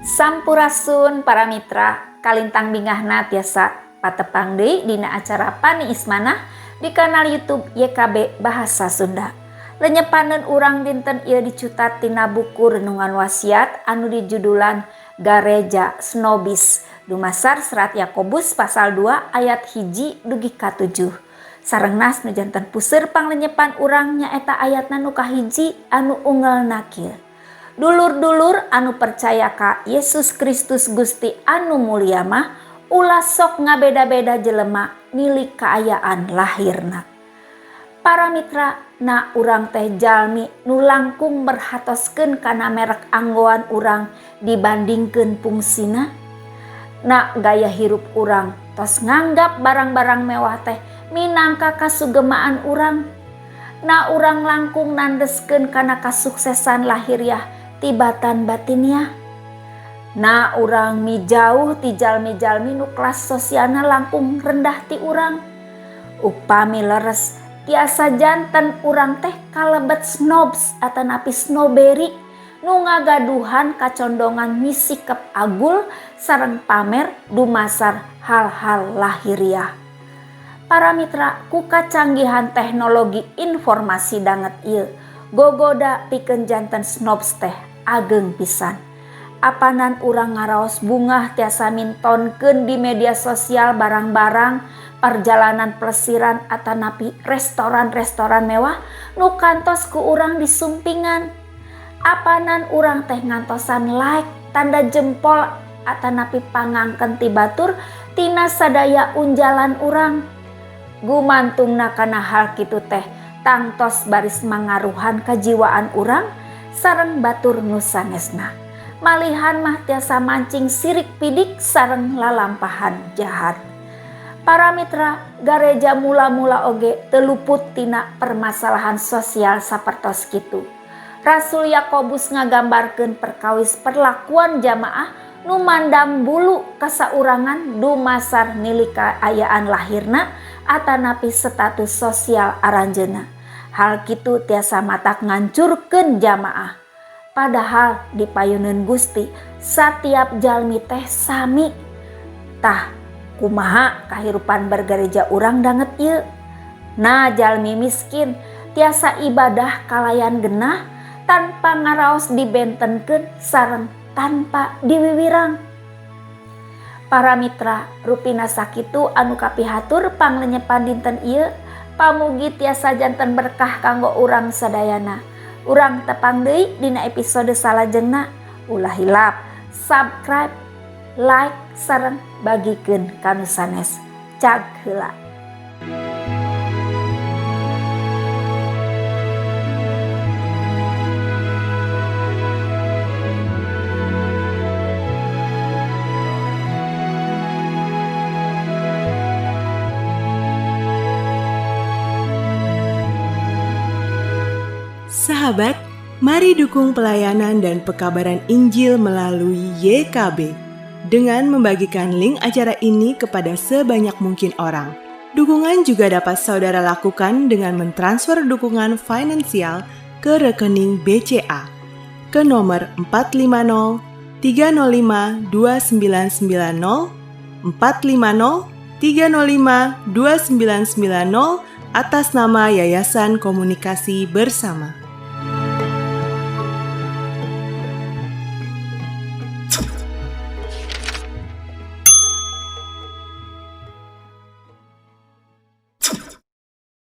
Sampurasun para mitra, kalintang bingahna tiasa patepang deui dina acara Paniis Manah di kanal YouTube YKB Bahasa Sunda. Lenyepaneun urang dinten ieu dicutat tina buku Renungan Wasiat anu dijudulan Gareja Snobis, dumasar serat Yakobus pasal 2 ayat 1 dugi ka 7. Sareng nas nu janten puseur panglenyepan urang nyaeta ayatna nu kahiji anu unggelna kieu. Dulur-dulur anu percaya ka Yesus Kristus Gusti anu mulia mah ulah sok ngabeda-beda jelema milik kaayaan lahirna. Para mitra, na urang teh jalmi nu langkung merhatoskeun kana merek anggoan urang dibandingkeun fungsina. Na gaya hirup urang tos nganggap barang-barang mewah teh minangka kasugemaan urang. Na urang langkung nandeskeun kana kasuksesan lahiriah tibatan batiniah. Na urang mijauh ti jalmi-jalmi nu kelas sosialna langkung rendah ti urang. Upami leres tiasa janten urang teh kalebet snobs atanapi snoberi nu ngagaduhan kacondongan misikep agul sareng pamer dumasar hal-hal lahiriah. Para mitra, ku kacanggihan teknologi informasi danget ieu, gogoda pikeun janten snobs teh ageng pisan. Apanan urang ngaraos bungah tiasa mintonkeun di media sosial barang-barang, perjalanan plesiran atanapi restoran-restoran mewah nu kantos ku urang disumpingan. Apanan urang teh ngantosan like, tanda jempol atanapi pangangken ti batur tina sadaya unjalan urang. Gumantungna kana hal kitu teh tangtos baris mangaruhan kajiwaan urang sareng batur nu sanesna. Malihan mah tiasa mancing sirik pidik sareng lalampahan jahat. Para mitra, gareja mula-mula oge teu luput tina permasalahan sosial sapertos kitu. Rasul Yakobus ngagambarkeun perkawis perlakuan jamaah nu mandang bulu kasaurangan dumasar milik kaayaan lahirna atanapi status sosial aranjeunna. Hal kitu tiasa matak ngancurkeun jamaah. Padahal di payuneun Gusti satiap jalmi teh sami. Tah, kumaha kahirupan bergereja urang danget ieu? Nah, jalmi miskin tiasa ibadah kalayan genah tanpa ngaraos dibentenkeun sareng tanpa diwiwirang. Para mitra, rupina sakitu anu kapihatur panglenyepan dinten ieu, pamugi tiasa janten berkah kanggo urang sadayana. Urang tepang deui dina episode salajengna. Ulah hilap subscribe, like, sareng bagikeun ka nu sanes. Cag heula. Sahabat, mari dukung pelayanan dan pekabaran Injil melalui YKB dengan membagikan link acara ini kepada sebanyak mungkin orang. Dukungan juga dapat saudara lakukan dengan mentransfer dukungan finansial ke rekening BCA ke nomor 450 305 2990 450 305 2990 atas nama Yayasan Komunikasi Bersama.